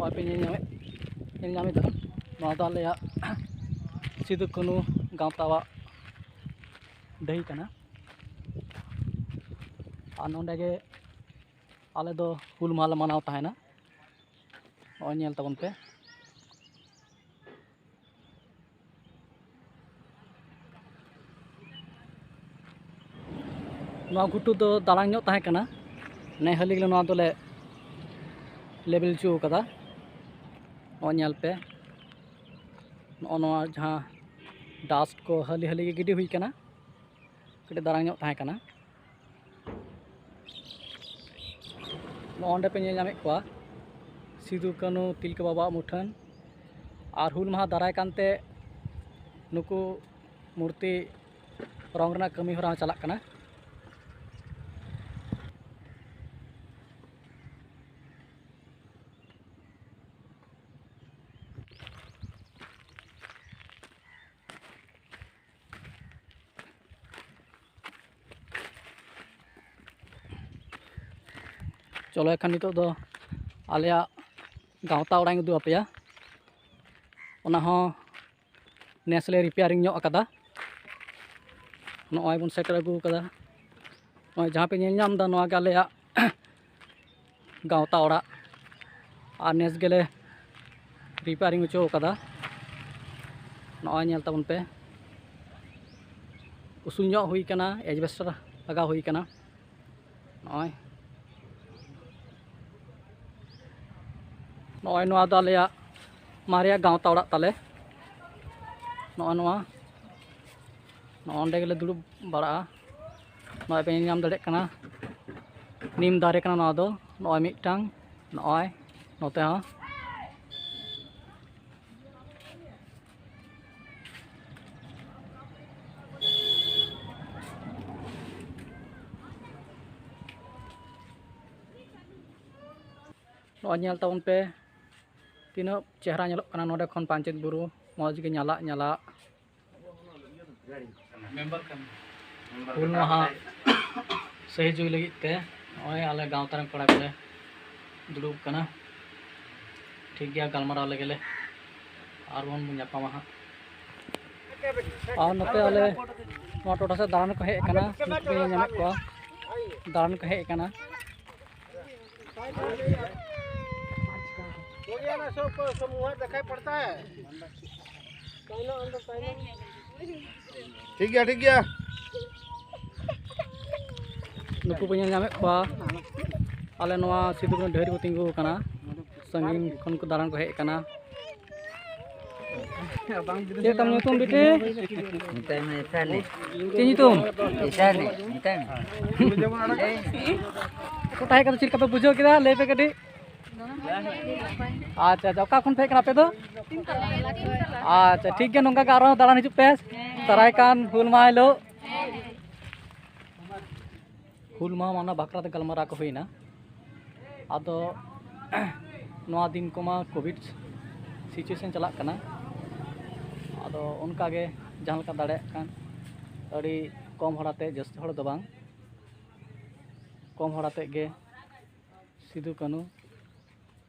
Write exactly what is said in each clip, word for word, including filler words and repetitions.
ᱟᱯᱮ ᱧᱮᱞ ᱧᱟᱢᱮᱫ, ᱧᱮᱞ ᱧᱟᱢᱮᱫᱟ, ᱱᱚᱣᱟ ᱫᱚ ᱟᱞᱮᱭᱟᱜ ᱥᱤᱫᱩ ᱠᱟᱹᱱᱦᱩ ᱜᱟᱶᱛᱟᱣᱟᱜ ᱰᱟᱹᱦᱤ ᱠᱟᱱᱟ᱾ ᱟᱨ ᱱᱚᱰᱮ ᱜᱮ ᱟᱞᱮ ᱫᱚ ᱦᱩᱞ ᱢᱟᱦᱟ ᱞᱮ ᱢᱟᱱᱟᱣ ᱛᱟᱦᱮᱱᱟ᱾ ᱱᱚᱜᱼᱚᱭ ᱧᱮᱞ ᱛᱟᱵᱚᱱ ᱯᱮ᱾ ᱱᱚᱣᱟ ᱜᱷᱩᱴᱩ ᱫᱚ ᱫᱟᱲᱟᱝ ᱧᱚᱜ ᱛᱟᱦᱮᱸ ᱠᱟᱱᱟ, ᱱᱮ ᱦᱟᱹᱞᱤ ᱜᱮᱞᱮ ᱱᱚᱣᱟ ᱫᱚᱞᱮ ᱞᱮᱵᱮᱞ ᱦᱚᱪᱚ ᱠᱟᱫᱟ᱾ ᱱᱚᱜᱼᱚᱭ ᱧᱮᱞ ᱯᱮ, ᱱᱚᱜᱼᱚ ᱱᱚᱣᱟ ᱡᱟᱦᱟᱸ ᱰᱟᱥᱴ ᱠᱚ ᱦᱟᱹᱞᱤ ᱦᱟᱹᱞᱤ ᱜᱮ ᱜᱤᱰᱤ ᱦᱩᱭ ᱠᱟᱱᱟ, ᱠᱟᱹᱴᱤᱡ ᱫᱟᱲᱟᱝ ᱧᱚᱜ ᱛᱟᱦᱮᱸ ᱠᱟᱱᱟ᱾ ᱱᱚᱜᱼᱚ ᱱᱚᱸᱰᱮ ᱯᱮ ᱧᱮᱞ ᱧᱟᱢᱮᱫ ᱠᱚᱣᱟ ᱥᱤᱫᱩ ᱠᱟᱹᱱᱦᱩ ᱛᱤᱞᱠᱟᱹ ᱵᱟᱵᱟᱣᱟᱜ ᱢᱩᱴᱷᱟᱹᱱ᱾ ᱟᱨ ᱦᱩᱞ ᱢᱟᱦᱟ ᱫᱟᱨᱟᱭ ᱠᱟᱱᱛᱮ ᱱᱩᱠᱩ ᱢᱩᱨᱛᱤ ᱨᱚᱝ ᱨᱮᱱᱟᱜ ᱠᱟᱹᱢᱤ ᱦᱚᱨᱟ ᱦᱚᱸ ᱪᱟᱞᱟᱜ ᱠᱟᱱᱟ᱾ ᱪᱚᱞᱚ ᱮᱱᱠᱷᱟᱱ ᱱᱤᱛᱚᱜ ᱫᱚ ᱟᱞᱮᱭᱟᱜ ᱜᱟᱶᱛᱟ ᱚᱲᱟᱜ ᱤᱧ ᱩᱫᱩᱜ ᱟᱯᱮᱭᱟ᱾ ᱚᱱᱟ ᱦᱚᱸ ᱱᱮᱥ ᱞᱮ ᱨᱤᱯᱮᱭᱟᱨᱤᱝ ᱧᱚᱜ ᱟᱠᱟᱫᱟ᱾ ᱱᱚᱜᱼᱚᱭ ᱵᱚᱱ ᱥᱮᱴᱮᱨ ᱟᱹᱜᱩ ᱟᱠᱟᱫᱟ᱾ ᱱᱚᱜᱼᱚᱭ ᱡᱟᱦᱟᱸ ᱯᱮ ᱧᱮᱞ ᱧᱟᱢ ᱮᱫᱟ, ᱱᱚᱣᱟ ᱜᱮ ᱟᱞᱮᱭᱟᱜ ᱜᱟᱶᱛᱟ ᱚᱲᱟᱜ᱾ ᱟᱨ ᱱᱮᱥ ᱜᱮᱞᱮ ᱨᱤᱯᱮᱭᱟᱨᱤᱝ ᱦᱚᱪᱚ ᱟᱠᱟᱫᱟ᱾ ᱱᱚᱜᱼᱚᱭ ᱧᱮᱞ ᱛᱟᱵᱚᱱ ᱯᱮ, ᱩᱥᱩᱞ ᱧᱚᱜ ᱦᱩᱭ ᱠᱟᱱᱟ, ᱮᱡᱵᱮᱥᱴᱟᱨ ᱞᱟᱜᱟᱣ ᱦᱩᱭ ᱠᱟᱱᱟ᱾ ᱱᱚᱜᱼᱚᱭ, ᱱᱚᱜᱼᱚᱭ ᱱᱚᱣᱟ ᱫᱚ ᱟᱞᱮᱭᱟᱜ ᱢᱟᱨᱮᱭᱟᱜ ᱜᱟᱶᱛᱟ ᱚᱲᱟᱜ ᱛᱟᱞᱮ᱾ ᱱᱚᱜᱼᱚᱭ ᱱᱚᱣᱟ, ᱱᱚᱜᱼᱚ ᱱᱚᱸᱰᱮ ᱜᱮᱞᱮ ᱫᱩᱲᱩᱵ ᱵᱟᱲᱟᱜᱼᱟ᱾ ᱱᱚᱜᱼᱚᱭ ᱯᱮ ᱧᱮᱞ ᱧᱟᱢ ᱫᱟᱲᱮᱭᱟᱜ ᱠᱟᱱᱟ, ᱱᱤᱢ ᱫᱟᱨᱮ ᱠᱟᱱᱟ ᱱᱚᱣᱟ ᱫᱚ᱾ ᱱᱚᱜᱼᱚᱭ ᱢᱤᱫᱴᱟᱝ, ᱱᱚᱜᱼᱚᱭ ᱱᱚᱛᱮ ᱦᱚᱸ᱾ ᱱᱚᱜᱼᱚᱭ ᱧᱮᱞ ᱛᱟᱵᱚᱱ ᱯᱮ, ᱛᱤᱱᱟᱹᱜ ᱪᱮᱦᱨᱟ ᱧᱮᱞᱚᱜ ᱠᱟᱱᱟ ᱱᱚᱰᱮ ᱠᱷᱚᱱ ᱯᱟᱧᱪᱮᱛ ᱵᱩᱨᱩ, ᱢᱚᱡᱽ ᱜᱮ ᱧᱟᱞᱟᱜ ᱧᱟᱞᱟᱜ᱾ ᱦᱩᱞ ᱢᱟᱦᱟ ᱥᱟᱹᱦᱤ ᱡᱩᱦᱤ ᱞᱟᱹᱜᱤᱫ ᱛᱮ ᱱᱚᱜᱼᱚᱭ ᱟᱞᱮ ᱜᱟᱶᱛᱟ ᱨᱮᱱ ᱠᱚᱲᱟ ᱠᱚᱞᱮ ᱫᱩᱲᱩᱵ ᱠᱟᱱᱟ᱾ ᱴᱷᱤᱠ ᱜᱮᱭᱟ, ᱜᱟᱞᱢᱟᱨᱟᱣ ᱞᱮᱜᱮ ᱞᱮ, ᱟᱨᱵᱚᱱ ᱧᱟᱯᱟᱢᱟ ᱦᱟᱸᱜ᱾ ᱟᱨ ᱱᱚᱛᱮ ᱟᱞᱮ ᱱᱚᱣᱟ ᱴᱚᱴᱷᱟ ᱥᱮᱫ ᱫᱟᱬᱟᱱ ᱠᱚ ᱦᱮᱡ ᱟᱠᱟᱱᱟ, ᱱᱩᱠᱩ ᱯᱮ ᱧᱮᱞ ᱧᱟᱢᱮᱫ ᱠᱚᱣᱟ, ᱫᱟᱬᱟᱱ ᱠᱚ ᱦᱮᱡ ᱟᱠᱟᱱᱟ᱾ ᱴᱷᱤᱠ ᱜᱮᱭᱟ, ᱴᱷᱤᱠ ᱜᱮᱭᱟ᱾ ᱱᱩᱠᱩ ᱯᱮ ᱧᱮᱞ ᱧᱟᱢᱮᱫ ᱠᱚᱣᱟ, ᱟᱞᱮ ᱱᱚᱣᱟ ᱥᱤᱫᱩ ᱠᱟᱹᱱᱦᱩ ᱰᱟᱹᱦᱤ ᱨᱮᱠᱚ ᱛᱤᱸᱜᱩ ᱟᱠᱟᱱᱟ, ᱥᱟᱺᱜᱤᱧ ᱠᱷᱚᱱ ᱠᱚ ᱫᱟᱬᱟᱱ ᱠᱚ ᱦᱮᱡ ᱟᱠᱟᱱᱟ᱾ ᱪᱮᱫ ᱛᱟᱢ ᱧᱩᱛᱩᱢ, ᱵᱤᱴᱤ? ᱢᱮᱛᱟᱭ ᱢᱮ, ᱤᱥᱟᱱᱤ᱾ ᱪᱮᱫ ᱧᱩᱛᱩᱢ? ᱤᱥᱟᱱᱤ, ᱢᱮᱛᱟᱭ ᱢᱮ᱾ ᱚᱠᱟ ᱦᱮᱡ ᱠᱟᱛᱮ ᱪᱮᱫ ᱞᱮᱠᱟ ᱯᱮ ᱵᱩᱡᱷᱟᱹᱣ ᱠᱮᱫᱟ? ᱞᱟᱹᱭ ᱯᱮ ᱠᱟᱹᱴᱤᱡ᱾ ᱟᱪᱪᱷᱟ, ᱟᱪᱪᱷᱟ, ᱚᱠᱟ ᱠᱷᱚᱱ ᱯᱮ ᱦᱮᱡ ᱠᱟᱱᱟ ᱟᱯᱮ ᱫᱚ? ᱟᱪᱪᱷᱟ, ᱴᱷᱤᱠ ᱜᱮᱭᱟ, ᱱᱚᱝᱠᱟ ᱜᱮ ᱟᱨᱦᱚᱸ ᱫᱟᱬᱟᱱ ᱦᱤᱡᱩᱜ ᱯᱮ ᱫᱟᱨᱟᱭ ᱠᱟᱱ ᱦᱩᱞ ᱢᱟᱦᱟ ᱦᱤᱞᱳᱜ᱾ ᱦᱩᱞ ᱢᱟᱦᱟ ᱢᱟᱱᱟᱣ ᱵᱟᱠᱷᱨᱟ ᱛᱮ ᱜᱟᱞᱢᱟᱨᱟᱣ ᱠᱚ ᱦᱩᱭᱱᱟ᱾ ᱟᱫᱚ ᱱᱚᱣᱟ ᱫᱤᱱ ᱠᱚᱢᱟ ᱠᱳᱵᱷᱤᱰ ᱥᱤᱪᱩᱭᱮᱥᱚᱱ ᱪᱟᱞᱟᱜ ᱠᱟᱱᱟ᱾ ᱟᱫᱚ ᱚᱱᱠᱟ ᱜᱮ ᱡᱟᱦᱟᱸ ᱞᱮᱠᱟ ᱫᱟᱲᱮᱭᱟᱜ ᱠᱟᱱ, ᱟᱹᱰᱤ ᱠᱚᱢ ᱦᱚᱲ ᱟᱛᱮ, ᱡᱟᱹᱥᱛᱤ ᱦᱚᱲ ᱫᱚ ᱵᱟᱝ, ᱠᱚᱢ ᱦᱚᱲ ᱟᱛᱮ ᱜᱮ ᱥᱤᱫᱩ ᱠᱟᱹᱱᱦᱩ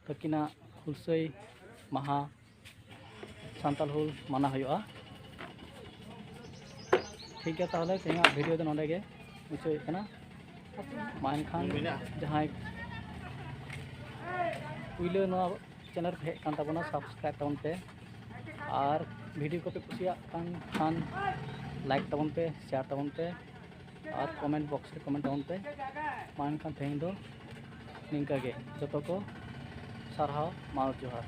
ᱛᱟᱹᱠᱤᱱᱟᱜ ᱦᱩᱞᱥᱟᱹᱭ ᱢᱟᱦᱟ ᱥᱟᱱᱛᱟᱲ ᱦᱩᱞ ᱢᱟᱱᱟᱣ ᱦᱩᱭᱩᱜᱼᱟ᱾ ᱴᱷᱤᱠ ᱜᱮᱭᱟ, ᱛᱟᱦᱚᱞᱮ ᱛᱮᱦᱮᱧᱟᱜ ᱵᱷᱤᱰᱤᱭᱳ ᱫᱚ ᱱᱚᱰᱮ ᱜᱮ ᱢᱩᱪᱟᱹᱫ ᱦᱩᱭᱩᱜ ᱠᱟᱱᱟ᱾ ᱢᱟ ᱮᱱᱠᱷᱟᱱ ᱡᱟᱦᱟᱸᱭ ᱯᱩᱭᱞᱟᱹ ᱱᱚᱣᱟ ᱪᱮᱱᱮᱞ ᱯᱮ ᱦᱮᱡ ᱟᱠᱟᱱ ᱛᱟᱵᱚᱱᱟ, ᱥᱟᱵᱥᱠᱨᱟᱭᱤᱵ ᱛᱟᱵᱚᱱ ᱯᱮ, ᱟᱨ ᱵᱷᱤᱰᱤᱭᱳ ᱠᱚᱯᱮ ᱠᱩᱥᱤᱭᱟᱜ ᱠᱟᱱ ᱠᱷᱟᱱ ᱞᱟᱭᱤᱠ ᱛᱟᱵᱚᱱ ᱯᱮ, ᱥᱮᱭᱟᱨ ᱛᱟᱵᱚᱱ ᱯᱮ, ᱟᱨ ᱠᱚᱢᱮᱱᱴ ᱵᱚᱠᱥ ᱨᱮ ᱠᱚᱢᱮᱱᱴ ᱛᱟᱵᱚᱱ ᱯᱮ᱾ ᱢᱟ ᱮᱱᱠᱷᱟᱱ ᱛᱮᱦᱮᱧ ᱫᱚ ᱱᱤᱝᱠᱟᱹ ᱜᱮ, ᱡᱚᱛᱚ ᱠᱚ ᱥᱟᱨᱦᱟᱣ, ᱢᱟ ᱡᱚᱦᱟᱨ᱾